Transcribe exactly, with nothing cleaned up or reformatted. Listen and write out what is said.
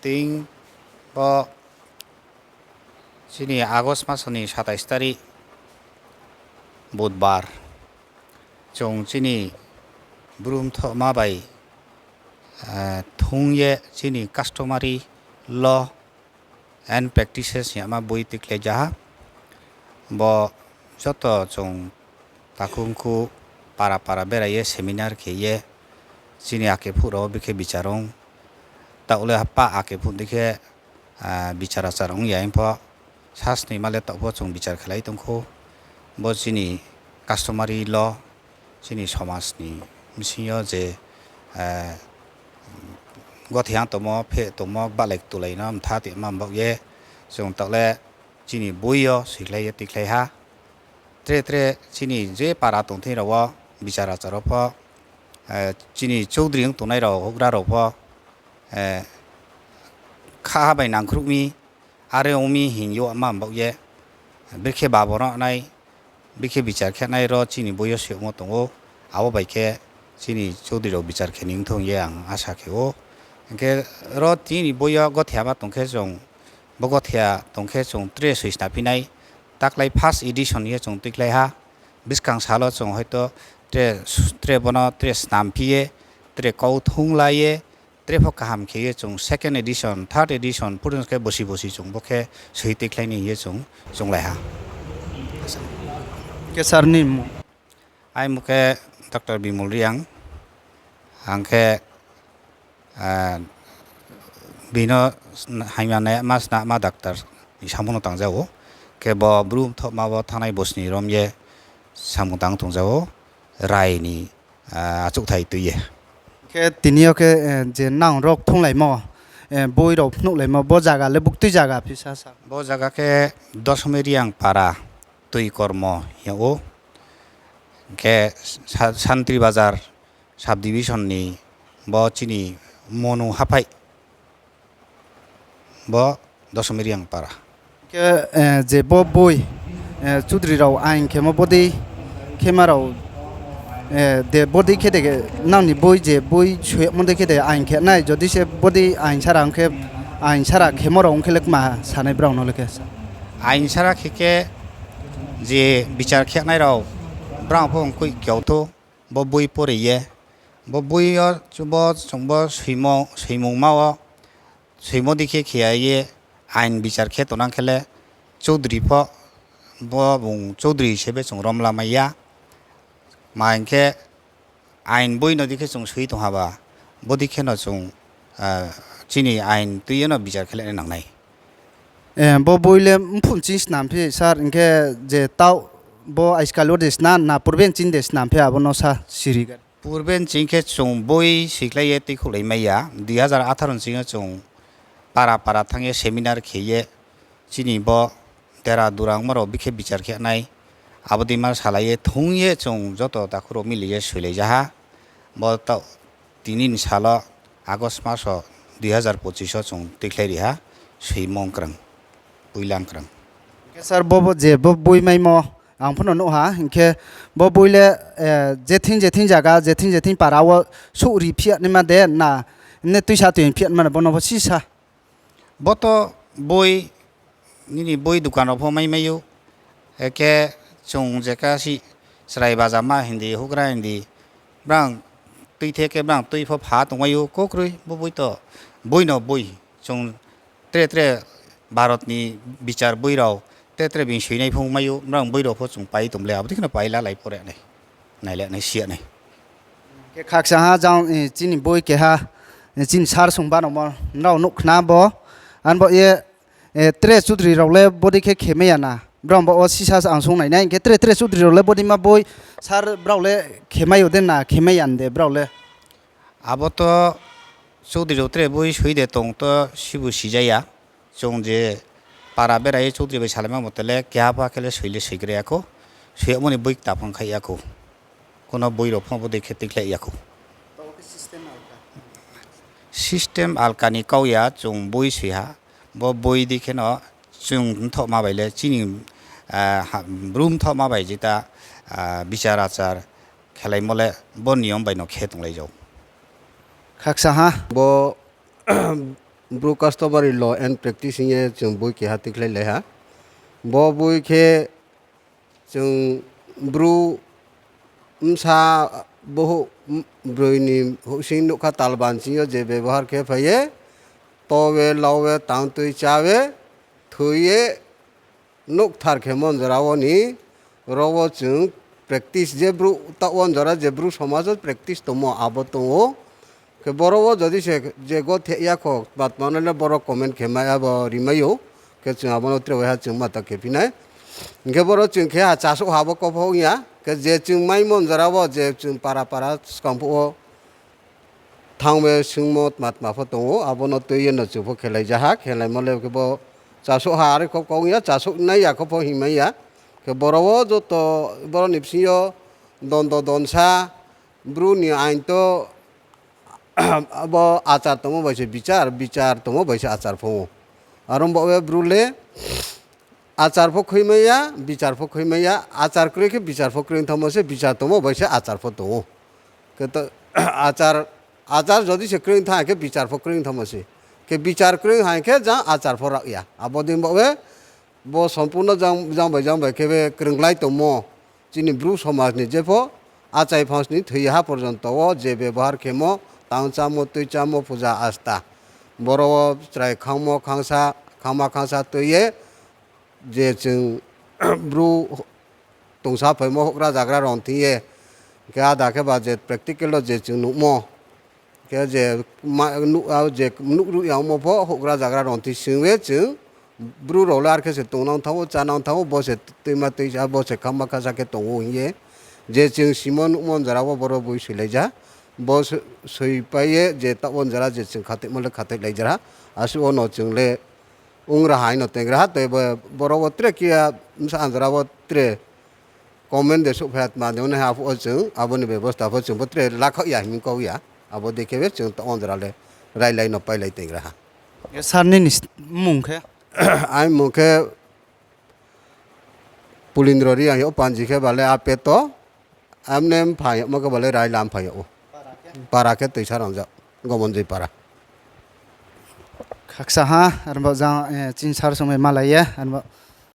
Tini bo chini August maso ni satais tarik, Budbar, chung chini Bru mthohma bai thung ye chini customary law and practices hingma boi tuikhlai ja ha. Bo joto chung takhu mkhu para para berai ye seminar khe ye chini ake phuh rao bikhe bichar ong. Taoh le pa ake phuh dei khe bichar achar ong ya hing pho, sasnoi ma le taoh pho chung bichar khelai tong khou. Bo chini customary law, chini somaj ni bsing yo je gothe yang tongmo, pheh tongmo, gbahlai ktulai no mtha tongma baoh ye, chung taoh le chini boi yo soikhlai ye tuikhlai ha. Tre tre chini je para tongthing rao wo, bichar achar wo pho, chini choudri ong tongnai rao, houhgra rao pho, khaha bai nangkhruh mi, are ong mi hing yagma baoh ye, bikhe babo no nai, bikhe bichar khe nai rao chini boi yo soi yagmo tong ou, abo bai khe chini choudri rao bichar khe ni ong thung ye ang asa khe ou. Hing khe rao tini boi yo gothe yama tong khe chung, bo gothe ya tong khe chung tre soi snaphi nai, taklai first edition ye chung tuikhlai ha, buskang sal wo chung hoito tre, tre bo no tre snamphi ye, tre kau thunglai ye, tre pho kaham khe ye chung second edition, third edition, purun khe bosi bosi chung bo khe soi tuikhlai ni hing ye chung chunglai ha. Khe sir ni mmung? Aini mmung khe Doctor Bimol Reang. Ang khe bini haima nai ma snama doctor ni samung no tangja ou. Khe bo Bru mthohma wo thanngnai bosni rom ye samung tang tongja ou, rai ni achouhthai tui ye. Khe tini yo khe je nang rao thunglaimo, boi rao phnuhlaimo, bo zaga le buktui zaga phi sa sa? Bo zaga khe Dosomei Reang para, Tui Kormo hing yag ou. Khe Santri Bazar sub division ni bo chini Monu haphai, bo Dosomei Reang para. Khe je bo boi, choudri rao aing khemo bodei khema rao, de bodei khe de, nang ni boi je boi soi yagmo dei khe de aing khe nai, jodi se bodei aing sara ong khe, aing sara khemo rao ong khe le kma sanai brao no le khe? Aing sara khe khe je bichar khenai rao, brao pho ongkoi kiao thou, bo boi pore ye, bo boi yo bo chung bo soimungma wo, soimo dei khe khe ya ye aing bichar khe tongnang khe le, choudri pho, bo bung choudri hisebe chung rom lamai ya. Ma hing khe aing boi no dei khe chung soi tong haba, bodei khe no chung chini aing tui ye no bichar khe le nang nai. Bo boi le mphuh nching snam phi sir, hing khe je taoh bo aiskal wo de sna na purbe nching de snam phi, abo no sa siri ga. Purbe nching khe chung boi soikhlai ye tuikhouhlai mai ya, dui hazar atharo nching yo chung para para thanng ye seminar khe ye, chini bo dera dura ongma rao bikhe bichar khe nai, abo dei ma salai ye thung ye chung joto takhu rao mili ye soilai ja ha. Bo taoh tini ni sal wo August maso dui hazar pochis wo chung tuikhlai ri ha, soimo krang, poila krang. Khe sir, bo je bo boi maimo ang pho no nuh ha, hing khe bo boi le je thing je thing zaga, je thing je thing para wo souhri phi ya naima de na, mne tuisa tui phi ya naima de, bo no bo sisa? Bo to boi, nini boi dukan rao pho maimai ou, akhe chung jeka si chrai bajama hing di, houhgra hing di, brang tuithe khe brang tui pho pha tongmai ou, koukroi bo boi to, boi no boi, chung tre tre Bharot ni bichar boi rao, tre tre bini soinai pho ongmai ou, brang boi rao pho chung pai tong le, abo dei khe no pai lalai pore nai, naila nai si ya nai. Khe khakchang ha jang, chini boi keha, chini sir sung banomo nrao nuh khna bo, ani bo ye, tre choudri rao le bodei khe khemai ya na, brao bo wo sisa ang sung nai nai, hing khe tre tre choudri rao le bodei ma boi sir brao le khemai yo de na khemai ya de brao le? Abo to choudri rao tre boi soi de tong to sibu sija ya. Chung je para berai ye choudri bai salaima mote le keha pha khe le soi le soigra ya khou. Soi yagmo ni boi kta phang khai ya khou. Kuno boi rao pho bodei khe tuikhlai ya khou. System alka ni kau ya, chung boi soi ha. Bo boi dei khe no chung mthohma bai le chini, Bru mthohma bai jeta bichar achar khelaimo le bo niyom bai no khe tonglai ja ou. Khakchang ha bo Bru Customary Law and Practice hing ye chung boi keha tuikhlailai ha. Bo boi khe chung Bru bsa bohouh, broi ni houhsing nougkha talban sing yo je bebohar khe phai ye, to ye, lau ye, tang tui chá ye, thoi ye, nouhthar khemo jora wo ni, ro wo chung practice je Bru taoh wo jora je Bru somaj wo practice tongmo abo tong ou. Khe boro wo jodi se je gotheh ya kho, tma tma no le boro comment khe mai abo rimai ou. Khe chung abo no tre waiha chung mata khe phi nai. Hing khe boro chung khe ha chasouh ha bo kopho ong ya. Khe je chung maimo jora wo je chung para para skang phuh wo thanng ye swungmo tma tma pho tong ou, abo no tui ye no chung pho khelai ja ha, khelaimo le khe bo chasouh ha are kho kong ya, chasouh nai ya kho pho hingmai ya. Khe boro wo joto, boro ni bsing yo dondo donsa, Bru ni ain to, abo achar tongmo bai se bichar, bichar tongmo bai se achar pho ou. Aro baoh ye Bru le achar pho khuimai ya, bichar pho khuimai ya, achar kroi khe bichar pho kroi thanngmo se, bichar tongmo bai se achar pho tong ou. Khe to, achar, achar jodi se kroi thanng khe bichar pho kroi thanngmo se. Khe bichar kroi hai khe jang achar pho rao ya. Abo dei baoh ye, bo sompurno jang, jang bai jang bai khe be krunglai tongmo, chini Bru somaj ni jepho achai phangsni thoi ha porjonto wo je bebohar khemo, tang chámo, tui chámo, puja asta, boro wo chrai khangmo khangsa, khangma khangsa tui ye, je chung Bru tongsa phaimo houhgra zagra rao thing ye, khe ada khe ba je practical wo je chung nuhmo, khe je ma-, nuh, a, je nuh ruh yangmo pho houhgra zagra rao thing sing ye chung Bru rao le ar khe se tongnang thanng ou, chánang thanng ou, bo se tuima tuisa, bo se khangma khangsa khe tong ou hing ye. Je chung simo nuhmo jora wo boro boi soilai ja. Bo so-, soipai ye je taoh wo jora je chung khathoimo le khathoilai jora. Asuh wo no chung le ong ra hai no teng ra ha, tei bo-, boro wo tre khe ya, bsa jora wo tre comment de souhphai ya tma de ongnai ha phuh wo chung, abo ni bebosta pho chung pho tre lakhaoh ya hing kau ya. Abo dei khe be chung taoh wo jora le railai no pailai teng ra ha. Sir nini s-, mmung khe? Aini mmung khe Pulindro Reang yag ou, panji khe ba le Apeto, amne mphang yagmo khe ba le Raila mphang yag ou. Para khe Toisa Rangjak, Gomonjoi para. Khaksa ha, arba jang, eh, chini sir song bai malai ye, arba